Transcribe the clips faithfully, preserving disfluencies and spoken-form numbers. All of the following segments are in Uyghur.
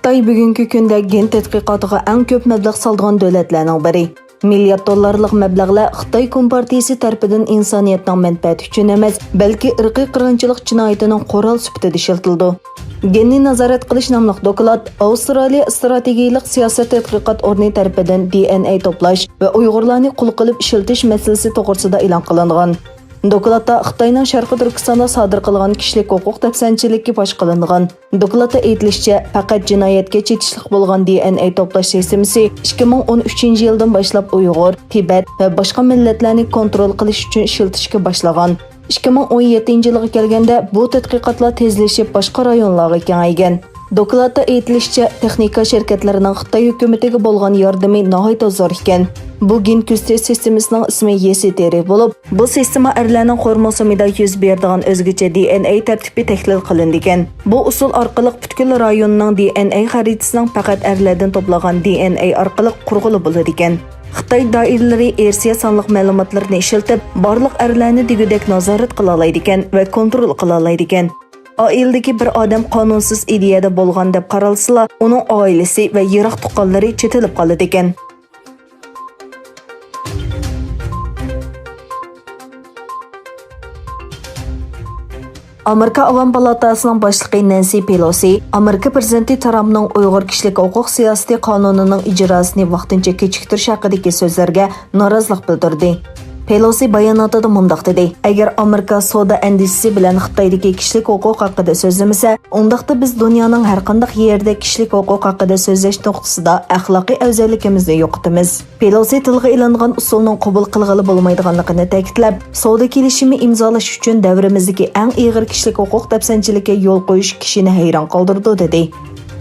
خىتاي بۈگۈنكى كۈندە گېن تەتقىقاتىغا ئەڭ كۆپ مەبلەغ سالىدىغان دۆلەتلەرنىڭ بىرى. مىليارد دوللارلىق مەبلەغلەر خىتاي كومپارتىيىسى تەرىپىدىن ئىنسانىيەتنىڭ مەنپەئەتى ئۈچۈن ئەمەس، بەلكى ئىرقىي قىرغىنچىلىق جىنايىتىنىڭ قورال سۈپىتىدە ئىشلىتىلىدۇ. گېننى نازارەت قىلىش ناملىق دوكلات ئاۋسترالىيە ئىستراتېگىيەلىك سىياسەت تەتقىقات ئورنى تەرىپىدىن دى ئېن ئەي توپلاش ۋە ئۇيغۇرلارنى قۇل قىلىپ ئىشلىتىش مەسىلىسى توغرىسىدا ئېلان قىلىنغان. دوكلاتتا خىتاينىڭ شەرقىي تۈركىستاندا سادىر قىلغان كىشىلىك ھوقۇق دەپسەندىچىلىكى پاش قىلىنغان. دوكلاتتا ئېيتىلىشىچە، پەقەت جىنايەتكە چېتىشلىق بولغان دى ئېن ئەي توپلاش سىستېمىسى ئىككى مىڭ ئون ئۈچىنچى يىلدىن باشلاپ ئۇيغۇر، تىبەت ۋە باشقا مىللەتلەرنى كونترول قىلىش ئۈچۈن ئىشلىتىشكە باشلىغان. ئىككى مىڭ ئون يەتتىنچى يىلغا كەلگەندە، بۇ تەتقىقاتلار تېزلىشىپ، باشقا رايونلارغا كېڭەيگەن. دوكلاتتا ئېيتىلىشىچە، تېخنىكا شىركەتلىرىنىڭ خىتاي ھۆكۈمىتىگە بولغان ياردىمى ناھايىتى زور ئىكەن. بۇ گېن كۆزىتىش سىستېمىسىنىڭ ئىسمى يېسى تېرى بولۇپ، بۇ سىستېما ئەرلەرنىڭ خروموسومىدا يۈز بېرىدىغان ئۆزگىچە دى ئېن ئەي تەرتىپى تەھلىل قىلىنىدىكەن. بۇ ئۇسۇل ئارقىلىق پۈتكۈل رايوننىڭ دى ئېن ئەي خەرىتىسىنىڭ پەقەت ئەرلەردىن توپلىغان دى ئېن ئەي ئارقىلىق قۇرغىلى بولىدىكەن. خىتاي دائىرىلىرى ئىرسىيە سانلىق مەلۇماتلىرىنى ئىشلىتىپ، بارلىق ئەرلەرنى دېگۈدەك نازارەت قىلالايدىكەن ۋە كونترول قىلالايدىكەن. ئائىلىدىكى بىر ئادەم قانۇنسىز ئىدىيەدە بولغان دەپ قارالسىلا، ئۇنىڭ ئائىلىسى ۋە يىراق تۇغقانلىرى چېتىلىپ قالىدىكەن. ئامېرىكا ئاۋام پالاتاسىنىڭ باشلىقى نەنسى پېلوسى ئامېرىكا پىرېزىدېنتى ترامپنىڭ ئۇيغۇر كىشىلىك ھوقۇق سىياسىتى قانۇنىنىڭ ئىجراسىنى ۋاقتىنچە كېچىكتۈرۈش ھەققىدىكى سۆزلەرگە نارازىلىق بىلدۈردى. پېلوسى باياناتىدا مۇنداق دېدى: «ئەگەر ئامېرىكا سودا ئەندىزىسى بىلەن خىتايدىكى كىشىلىك ھوقۇق ھەققىدە سۆزلىمىسە، ئۇنداقتا بىز دۇنيانىڭ ھەرقانداق يېرىدە كىشىلىك ھوقۇق ھەققىدە سۆزلەش نۇقتىسىدا ئەخلاقىي ئەۋزەللىكىمىزنى يوقىتىمىز.» پېلوسى تىلغا ئېلىنغان ئۇسۇلنىڭ قوبۇل قىلغىلى بولمايدىغانلىقىنى تەكىتلەپ، سودا كېلىشىمى ئىمزالاش ئۈچۈن دەۋرىمىزدىكى ئەڭ ئېغىر كىشىلىك ھوقۇق دەپسەندىچىلىككە يول قويۇش كىشىنى ھەيران قالدۇرىدۇ، دېدى.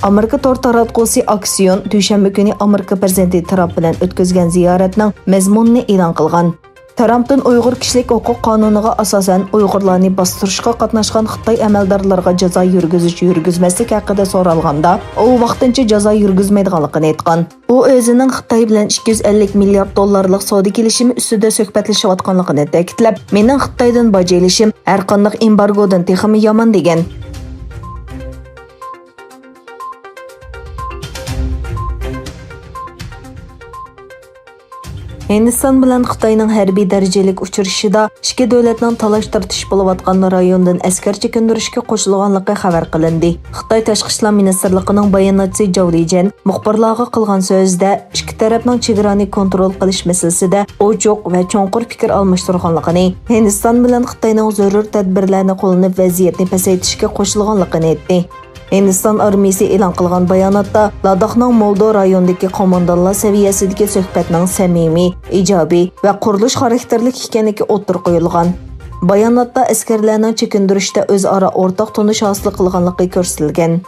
ئامېرىكا تور تاراتقۇسى ئاكسىيون دۈشەنبە كۈنى ئامېرىكا پىرېزىدېنتى ترامپ بىلەن ئۆتكۈزگەن زىيارەتنىڭ مەزمۇنىنى ئېلان قىلغان. ترامپتىن ئۇيغۇر كىشىلىك ھوقۇق قانۇنىغا ئاساسەن ئۇيغۇرلارنى باستۇرۇشقا قاتناشقان خىتاي ئەمەلدارلىرىغا جازا يۈرگۈزۈش-يۈرگۈزمەسلىك ھەققىدە سورالغاندا، ئۇ ۋاقتىنچە جازا يۈرگۈزمەيدىغانلىقىنى ئېيتقان. ئۇ ئۆزىنىڭ خىتاي بىلەن ئىككى يۈز ئەللىك مىليارد دوللارلىق سودا كېلىشىمى ئۈستىدە سۆھبەتلىشىۋاتقانلىقىنى تەكىتلەپ، «مېنىڭ خىتايدىن باج ئېلىشىم ھەرقانداق ئېمبارگودىن تېخىمۇ يامان» دېگەن. ھىندىستان بىلەن خىتاينىڭ ھەربىي دەرىجىلىك ئۇچرىشىشىدا ئىككى دۆلەتنىڭ تالاش-تارتىش بولۇۋاتقان رايوندىن ئەسكەر چېكىندۈرۈشكە قوشۇلغانلىقى خەۋەر قىلىندى. خىتاي تاشقى ئىشلار مىنىستىرلىقىنىڭ باياناتچىسى جاۋ لىجيەن مۇخبىرلارغا قىلغان سۆزىدە، ئىككى تەرەپنىڭ چېگرانى كونترول قىلىش مەسىلىسىدە ئوچۇق ۋە چوڭقۇر پىكىر ئالماشتۇرغانلىقىنى، ھىندىستان بىلەن خىتاينىڭ زۆرۈر تەدبىرلەرنى قوللىنىپ ۋەزىيەتنى پەسەيتىشكە قوشۇلغانلىقىنى ئېيتتى. ھىندىستان ئارمىيىسى ئېلان قىلغان باياناتتا، لاداخنىڭ مولدو رايونىدىكى قوماندانلار سەۋىيەسىدىكى سۆھبەتنىڭ سەمىمىي، ئىجابىي ۋە قۇرۇلۇش خاراكتېرلىك ئىكەنلىكى ئوتتۇرىغا قويۇلغان. باياناتتا ئەسكەرلەرنىڭ چېكىندۈرۈشتە ئۆزئارا ئورتاق تونۇش ھاسىل قىلغانلىقى كۆرسىتىلگەن.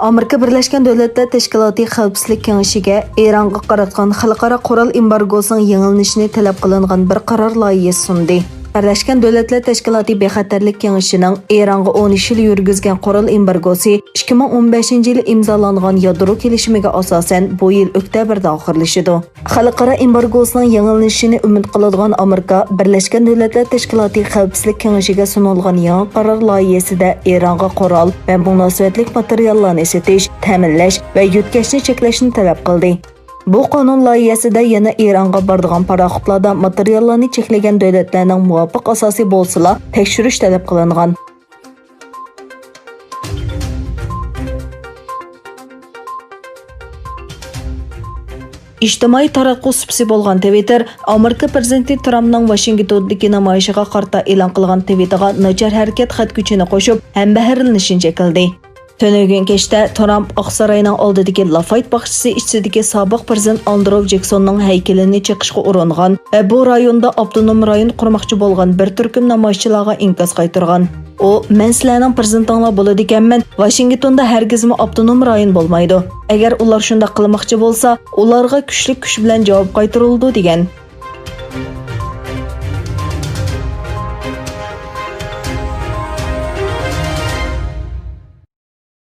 ئامېرىكا بىرلەشكەن دۆلەتلەر تەشكىلاتى خەۋپسىزلىك كېڭىشىگە ئىرانغا قاراتقان خەلقئارا قورال ئېمبارگوسىنىڭ يېڭىلىنىشىنى تەلەپ قىلىنغان بىر قارار لايىھەسى سۇندى. بىرلەشكەن دۆلەتلەر تەشكىلاتى بىخەتەرلىك كېڭىشىنىڭ ئىرانغا ئون ئۈچ يىل يۈرگۈزگەن قورال ئېمبارگوسى ئىككى مىڭ ئون بەشىنچى يىلى ئىمزالانغان يادرو كېلىشىمىگە ئاساسەن، بۇ يىل ئۆكتەبىردە ئاخىرلىشىدۇ. خەلقئارا ئېمبارگوسىنىڭ يېڭىلىنىشىنى ئۈمىد قىلىدىغان ئامېرىكا بىرلەشكەن دۆلەتلەر تەشكىلاتى خەۋپسىزلىك كېڭىشىگە سۇنۇلغان يېڭى قارار لايىھەسىدە ئىرانغا قورال ۋە مۇناسىۋەتلىك ماتېرىياللارنى سېتىش، تەمىنلەش ۋە يۆتكەشنى چەكلەشنى تەلەپ قىلدى. بۇ قانۇن لايىھەسىدە يەنە ئىرانغا بارىدىغان پاراخوتلاردا ماتېرىياللارنى چەكلىگەن دۆلەتلەرنىڭ مۇۋاپىق ئاساسى بولسىلا، تەكشۈرۈش تەلەپ قىلىنغان. ئىجتىمائىي تاراتقۇ سۇپىسى بولغان تىۋىتتېر ئامېرىكا پىرېزىدېنتى ترامپنىڭ ۋاشىنگتوندىكى نامايىشىغا قارىتا ئېلان قىلغان تىۋىتىغا ناچار ھەرىكەت خەتكۈچىنى قوشۇپ، ھەمبەھىرلىنىشىنى چەكلىدى. تۈنۈگۈن كەچتە ترامپ ئاقساراينىڭ ئالدىدىكى لافايت باغچىسى ئىچىدىكى سابىق پىرېزىدېنت ئاندرو جېكسوننىڭ ھەيكىلىنى چېقىشقا ئۇرۇنغان ۋە بۇ رايوندا ئاپتونوم رايون قۇرماقچى بولغان بىر تۈركۈم نامايىشچىلارغا ئىنكاس قايتۇرغان. ئۇ، «مەن سىلەرنىڭ پىرېزىدېنتىڭلار بولىدىكەنمەن، ۋاشىنگتوندا ھەرگىزمۇ ئاپتونوم رايون بولمايدۇ. ئەگەر ئۇلار شۇنداق قىلماقچى بولسا، ئۇلارغا كۈچلۈك كۈچ بىلەن جاۋاب قايتۇرۇلىدۇ» دېگەن.